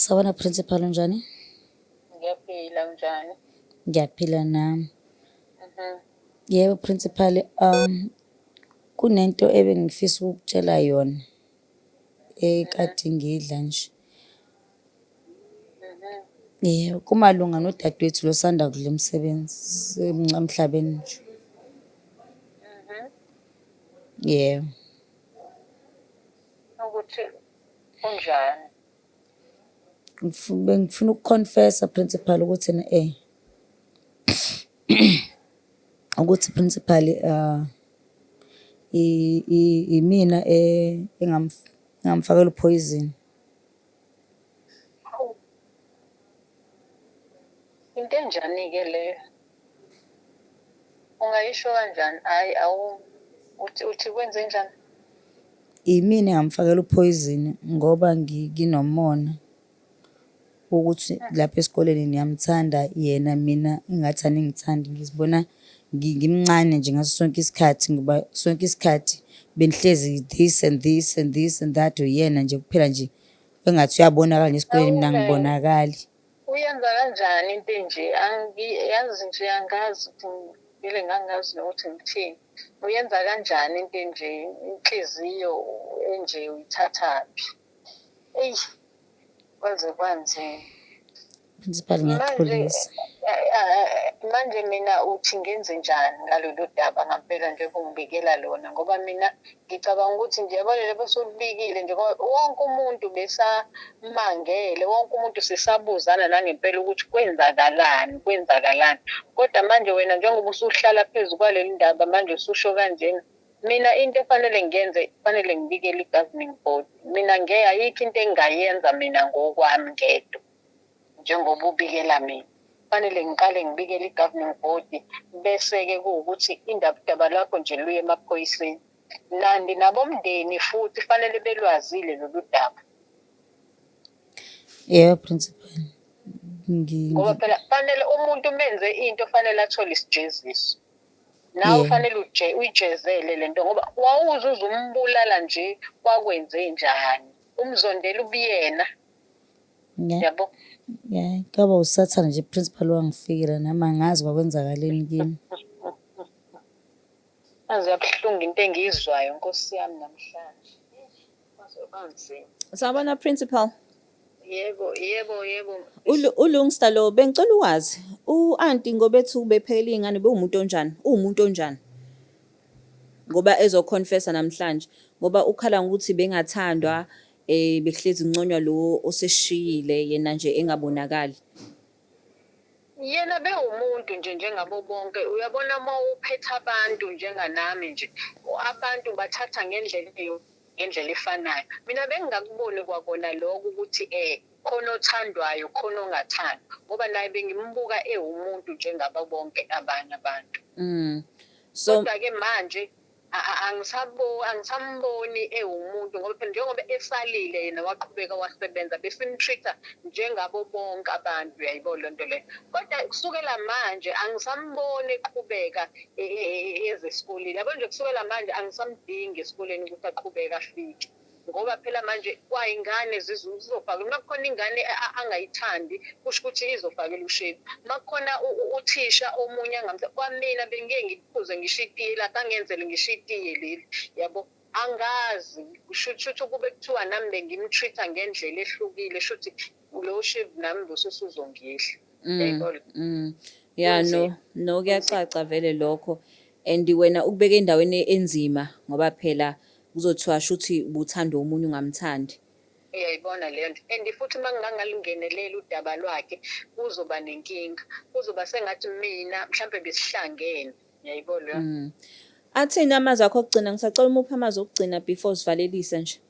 Sawubona principal, unjani? Ngiyaphila, unjani? Ngiyaphila nami. Yebo principal, kunento ebengifisa ukukutshela yona ekade ngidla nje. Yebo, kumalunga nodadewethu lo osanda kudla emsebenzi emhlabeni nje. Yebo. Ukuthi unjani? Bengifuna ukuconfessa principal ukuthi ena ukuthi principal imina engamfakela uphoyizeni. Hawu. Into enjani-ke leyo? Ungayisho kanjani? Hhayi awu uthi uthi kwenze njani? Imina engamfakela uphoyizeni ngoba nginomona wokuthi lapha esikoleni niyamthanda yena, mina engathi aningithandi. Ngizibona ngimncane nje ngaso sonke isikhathi ngoba sonke isikhathi benihlezi this and this and this and that, uyena nje kuphela nje engathi uyabonakala nje esikoleni, mina angibonakali. Uyenza kanjani into enje? Angiyazi nje, angazi ukuthi vele ngangazi nokuthi ngithini. Uyenza kanjani into enje? Inhliziyo enje uyithathaphi? Eyi, kwaze kwanzima. Principal, ngiyaxolisa. Manje mina uthi ngenze njani ngalolu daba ngampela njengoba ungibikela lona? Ngoba mina ngicabanga ukuthi nje yabona lebo solubikile nje, ngoba wonke umuntu besamangele, wonke umuntu sisabuzana nangempela ukuthi kwenzakalani, kwenzakalani. Kodwa manje wena njengoba usuhlala phezu kwaleli ndaba manje ususho kanjena, mina into efanele ngiyenze kufanele ngibikele i-governing board. Mina ngeke, ayikho into engingayenza mina ngokwami ngedwa njengoba ubikela mina. Kufanele ngiqale ngibikele i-governing board, bese-ke kuwukuthi indaba udaba lwakho nje luye emaphoyiseni. Nandi nabomndeni futhi fanele belwazile lolu daba. Yebo principal. Ngoba phela fanele umuntu menze into fanele athole isijeziso. Nawe ufanele uyijezele lento ngoba wawuze uze umbulala nje, kwakwenze njani? Umzondela ubuyena. Yabo? Yeah, kwaba usathane nje principal wangifikela nami angazi kwakwenzakaleni kimi. Yaze yabuhlungu into engiyizwayo Nkosi yami namhlanje. Kwaze kwanzima. Sawubona principal. Yebo, yebo, yebo. ULungsta lo, bengicela ukwazi u-anti ngoba ethi ubephekela iy'ngane bewumuntu onjani? Uwumuntu onjani? Ngoba ezoconfessa namhlanje ngoba ukhala ngokuthi bengathandwa bekuhlezi kunconywa lo oseshiyile yena nje engabonakali. Yena bewumuntu nje njengabo bonke. Uyabona uma uphethe abantu njenganami nje, abantu bathatha ngendlela ngendlela efanayo. Mina bengingakuboni kwakona lokho ukuthi khona othandwayo khona ongathandwa, ngoba naye bengimbuka ewumuntu njengabo bonke abanye abantu. So Kodwa-ke manje angisamboni ewumuntu, ngoba phela njengoba esalile yena waqhubeka wasebenza, besimtreat-a njengabo bonke abantu, uyayibona lento leyo. Kodwa kusukela manje angisamboni eqhubeka eze esikoleni. Yabo nje kusukela manje angisamdingi esikoleni ukuthi aqhubeke afike. Ngoba phela manje kwayingane zizofaka, uma kukhona ingane angayithandi kusho ukuthi izofakela ushevu. Uma kukhona uthisha omunye angamthandi, kwamina bengike ngiphuze ngisho itiye lakhe, angenzele ngisho itiye leli, yabo. Angazi, kusho ukuthi kube kuthiwa nami bengimtreat-a ngendlela ehlukile, shuthi lo shevu nami bosesuzongidla. Uyayibona? Yeah, no, no, kuyacaca vele lokho. And wena ukubeka endaweni enzima ngoba phela kuzothiwa shuthi ubuthanda omunye ungamthandi. Uyayibona leyo nto. And futhi uma ngingangalingenelela udaba lwakhe kuzoba nenkinga. Kuzoba sengathi mina mhlampe besihlangene. Uyayibona leyo nto? Athini amazwi akho okugcina? Ngisacela umuphe amazwi okugcina before sivalelise nje.